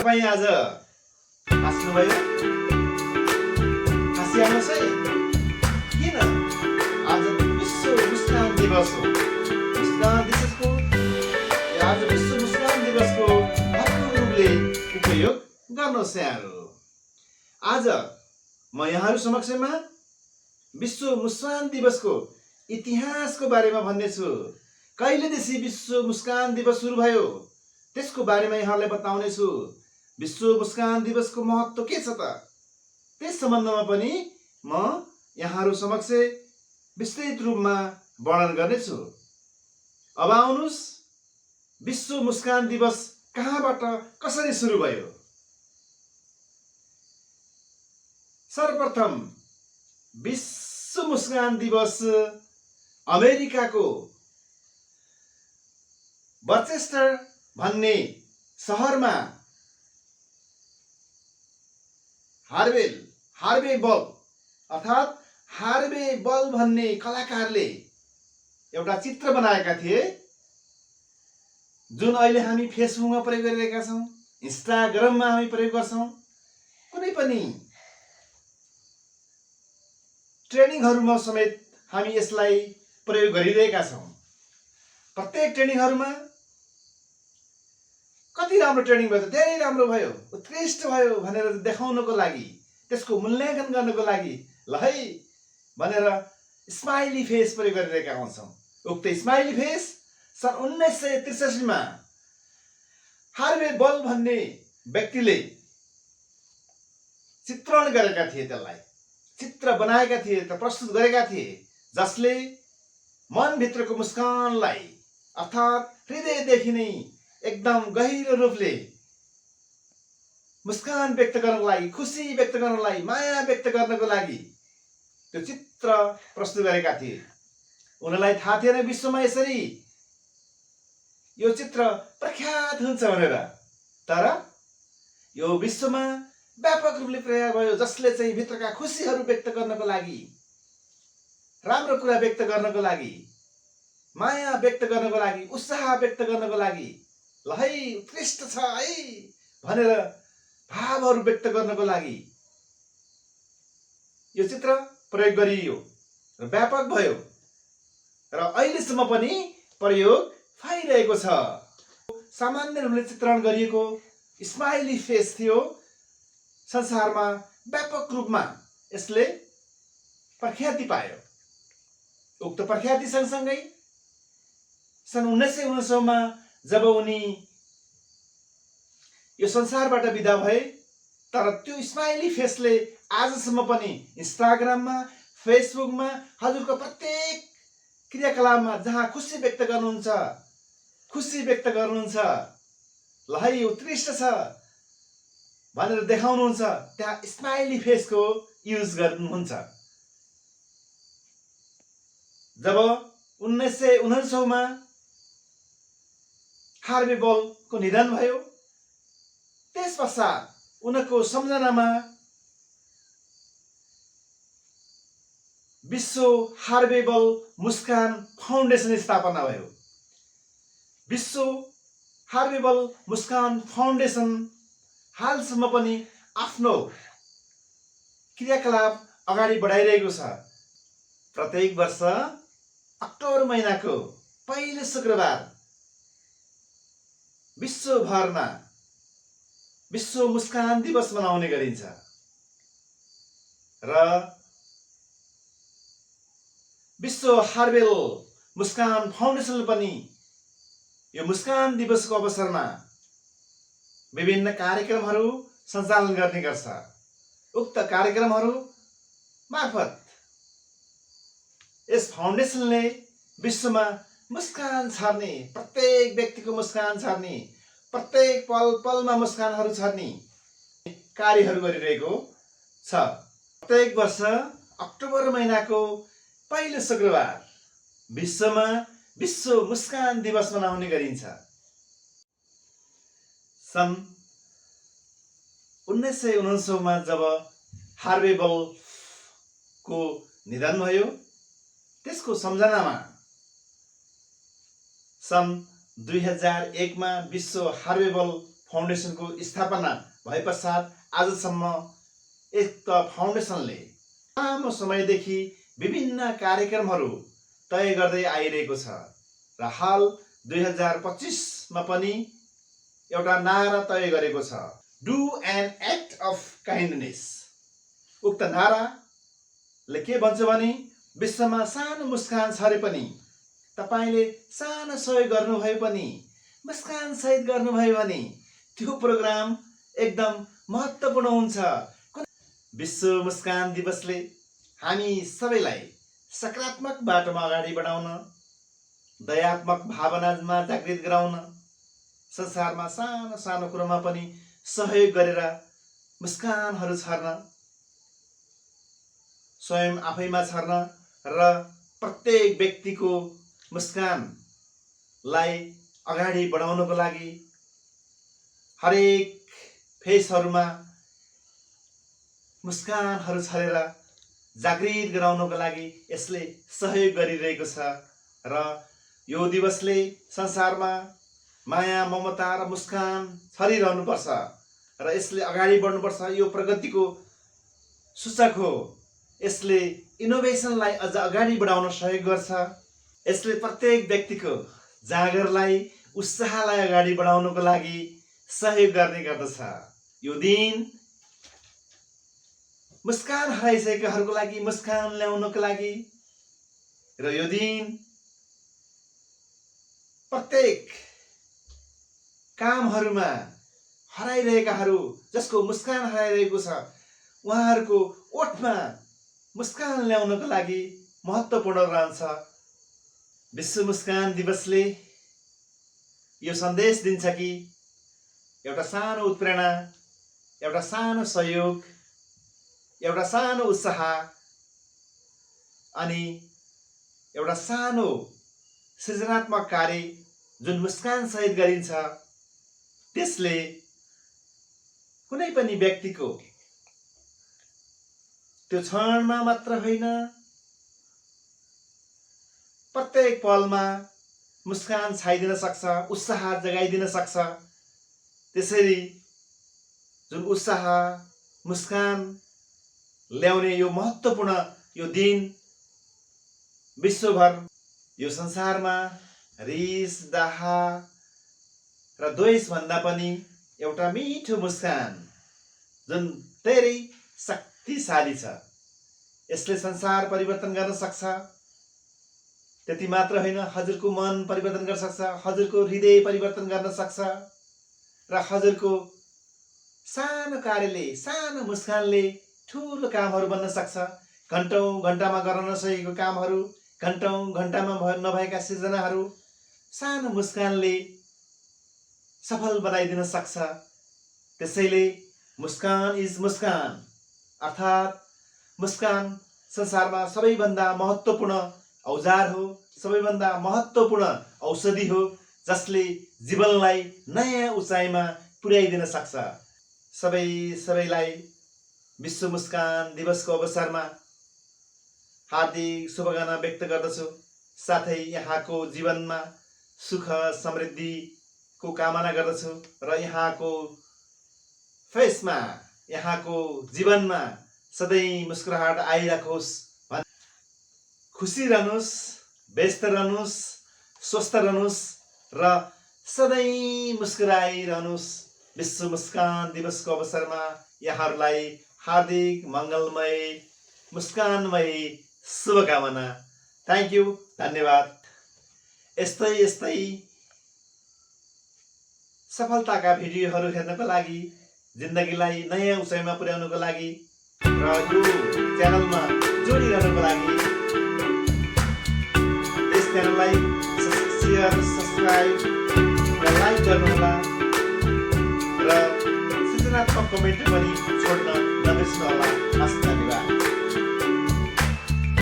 तपाईँ आज हाँस्नुभयो? हाँसिहाल्नुहोस् है। किन? आज विश्व मुस्कान दिवस हो। आज विश्व मुस्कान दिवसको भरपूर रूपले उपयोग गर्नुहोस् यहाँहरू। आज म यहाँहरू समक्षमा विश्व मुस्कान दिवसको इतिहासको बारेमा भन्नेछु। कहिलेदेखि विश्व मुस्कान दिवस सुरु भयो त्यसको बारेमा यहाँलाई बताउने छु। विश्व मुस्कान दिवसको महत्त्व के छ त त्यस सम्बन्धमा पनि म यहाँहरू समक्ष विस्तृत रूपमा वर्णन गर्नेछु। अब आउनुहोस्, विश्व मुस्कान दिवस कहाँबाट कसरी सुरु भयो? सर्वप्रथम विश्व मुस्कान दिवस अमेरिकाको वर्चेस्टर भन्ने सहरमा हार्वे बल अर्थात् हार्वे बल भन्ने कलाकारले एउटा चित्र बनाएका थिए, जुन अहिले हामी फेसबुकमा प्रयोग गरिरहेका छौँ, इन्स्टाग्राममा हामी प्रयोग गर्छौँ, कुनै पनि ट्रेनिङहरूमा समेत हामी यसलाई प्रयोग गरिरहेका छौँ। प्रत्येक ट्रेनिङहरूमा कति राम्रो ट्रेनिङ भयो, धेरै राम्रो भयो, उत्कृष्ट भयो भनेर देखाउनको लागि, त्यसको मूल्याङ्कन गर्नको लागि ल है भनेर स्माइली फेस प्रयोग गरिरहेका हुन्छौँ। उक्त स्माइली फेस सन् 1963 मा हार्वे बल भन्ने व्यक्तिले चित्रण गरेका थिए, त्यसलाई चित्र बनाएका थिए, प्रस्तुत गरेका थिए, जसले मनभित्रको मुस्कानलाई अर्थात् हृदयदेखि नै एकदम गहिरो रूपले मुस्कान व्यक्त गर्नको लागि, खुसी व्यक्त गर्नको लागि, माया व्यक्त गर्नको लागि त्यो चित्र प्रस्तुत गरेका थिए। उनीहरूलाई थाहा थिएन विश्वमा यसरी यो चित्र प्रख्यात हुन्छ भनेर, तर यो विश्वमा व्यापक रूपले प्रयोग भयो, जसले चाहिँ भित्रका खुसीहरू व्यक्त गर्नको लागि, राम्रो कुरा व्यक्त गर्नको लागि, माया व्यक्त गर्नको लागि, उत्साह व्यक्त गर्नको लागि, ल है उत्कृष्ट छ है भनेर भावहरू व्यक्त गर्नको लागि यो चित्र प्रयोग गरियो र व्यापक भयो र अहिलेसम्म पनि प्रयोग भइरहेको छ। सामान्य रूपले चित्रण गरिएको स्माइली फेस थियो। संसारमा व्यापक रूपमा यसले प्रख्याति पायो। उक्त प्रख्याति सँगसँगै सन् 1999 मा जब उनी यो संसारबाट विदा भए, तर त्यो स्माइली फेसले आजसम्म पनि इन्स्टाग्राममा, फेसबुकमा हजुरको प्रत्येक क्रियाकलापमा जहाँ खुसी व्यक्त गर्नुहुन्छ ल है उत्कृष्ट छ भनेर देखाउनुहुन्छ, त्यहाँ स्माइली फेसको युज गर्नुहुन्छ। जब 1999 मा हार्वे बलको निधन भयो, त्यस पश्चात उनको सम्झनामा विश्व हार्वे बल मुस्कान फाउन्डेसन स्थापना भयो। विश्व हार्वे बल मुस्कान फाउन्डेसन हालसम्म पनि आफ्नो क्रियाकलाप अगाडि बढाइरहेको छ। प्रत्येक वर्ष अक्टोबर महिनाको पहिलो शुक्रबार विश्वभरमा विश्व मुस्कान दिवस मनाउने गरिन्छ र विश्व हार्वे बल मुस्कान फाउन्डेसनले पनि यो मुस्कान दिवसको अवसरमा विभिन्न कार्यक्रमहरू सञ्चालन गर्ने गर्छ। उक्त कार्यक्रमहरू मार्फत यस फाउन्डेसनले विश्वमा मुस्कान छर्ने, प्रत्येक व्यक्तिको मुस्कान छर्ने, प्रत्येक पल पलमा मुस्कानहरू छर्ने कार्यहरू गरिरहेको छ। प्रत्येक वर्ष अक्टोबर महिनाको पहिलो शुक्रबार विश्वमा विश्व मुस्कान दिवस मनाउने गरिन्छ। सन् 1999 मा जब हार्वे बलको निधन भयो, त्यसको सम्झनामा सन् 2001 मा विश्व हार्वे बल फाउन्डेसनको स्थापना भए पश्चात आजसम्म एक फाउन्डेसनले लामो समयदेखि विभिन्न कार्यक्रमहरू तय गर्दै आइरहेको छ र हाल 2025मा पनि एउटा नारा तय गरेको छ, do an act of kindness. उक्त नाराले के भन्छ भने विश्वमा सानो मुस्कान छरे पनि, तपाईले सानो सहयोग गर्नुभयो पनि, मुस्कान सहित गर्नुभयो भने त्यो प्रोग्राम एकदम महत्त्वपूर्ण हुन्छ। विश्व मुस्कान दिवसले हामी सबैलाई सकारात्मक बाटोमा अगाडि बढाउन, दयात्मक भावनामा जागृत गराउन, संसारमा सानो सानो कुरोमा पनि सहयोग गरेर मुस्कानहरू छर्न, स्वयं आफैमा छर्न र प्रत्येक व्यक्तिको मुस्कानलाई अगाडि बढाउनको लागि हरेक फेसहरूमा मुस्कानहरू छरेर जागृत गराउनको लागि यसले सहयोग गरिरहेको छ र यो दिवसले संसारमा माया, ममता र मुस्कान छरिरहनुपर्छ र यसले अगाडि बढ्नुपर्छ। यो प्रगतिको सूचक हो। यसले इनोभेसनलाई अझ अगाडि बढाउन सहयोग गर्छ। यसले प्रत्येक व्यक्तिको जागरलाई, उत्साहलाई अगाडि बढाउनको लागि सहयोग गर्ने गर्दछ। यो दिन मुस्कान हराइसकेकाहरूको लागि मुस्कान ल्याउनको लागि र यो दिन प्रत्येक कामहरूमा हराइरहेकाहरू, जसको मुस्कान हराइरहेको छ, उहाँहरूको ओठमा मुस्कान ल्याउनको लागि महत्त्वपूर्ण रहन्छ। विश्व मुस्कान दिवसले यो सन्देश दिन्छ कि एउटा सानो उत्प्रेरणा, एउटा सानो सहयोग, एउटा सानो उत्साह अनि एउटा सानो सृजनात्मक कार्य जुन मुस्कान सहित गरिन्छ, त्यसले कुनै पनि व्यक्तिको त्यो क्षणमा मात्र होइन, प्रत्येक पलमा मुस्कान छाइदिन सक्छ, उत्साह जगाइदिन सक्छ। त्यसरी जुन उत्साह, मुस्कान ल्याउने यो महत्त्वपूर्ण यो दिन विश्वभर, यो संसारमा रिस, दाह र द्वेष भन्दा पनि एउटा मिठो मुस्कान जुन धेरै शक्तिशाली छ, यसले संसार परिवर्तन गर्न सक्छ। त्यति मात्र होइन, हजुरको मन परिवर्तन गर्न सक्छ, हजुरको हृदय परिवर्तन गर्न सक्छ र हजुरको सानो कार्यले, सानो मुस्कानले ठुलो कामहरू बन्न सक्छ। घन्टौँ घन्टामा गर्न नसकेको कामहरू, घन्टौँ घन्टामा नभएका सृजनाहरू सानो मुस्कानले सफल बनाइदिन सक्छ। त्यसैले मुस्कान इज मुस्कान, अर्थात् मुस्कान संसारमा सबैभन्दा महत्त्वपूर्ण औजार हो, सबैभन्दा महत्त्वपूर्ण औषधि हो, जसले जीवनलाई नयाँ उचाइमा पुर्याइदिन सक्छ। सबैलाई विश्व मुस्कान दिवसको अवसरमा हार्दिक शुभकामना व्यक्त गर्दछु। साथै यहाँको जीवनमा सुख समृद्धिको कामना गर्दछु र यहाँको फेसमा, यहाँको जीवनमा सधैँ मुस्कुराहट आइराखोस्। खुसी रहनुहोस्, व्यस्त रहनुहोस्, स्वस्थ रहनुहोस् र सधैँ मुस्कुराइरहनुहोस्। विश्व मुस्कान दिवसको अवसरमा यहाँहरूलाई हार्दिक मङ्गलमय, मुस्कानमय शुभकामना। थ्याङ्क यू, धन्यवाद। यस्तै सफलताका भिडियोहरू हेर्नको लागि, जिन्दगीलाई नयाँ उचाइमा पुर्याउनको लागि र यो च्यानलमा जोडिरहनको लागि यस च्यानललाई सेयर, सब्सक्राइब र लाइक गर्नुहोला र सृजनात्मक कमेन्ट पनि छोड्न नबिर्सनुहोला। हस्, धन्यवाद।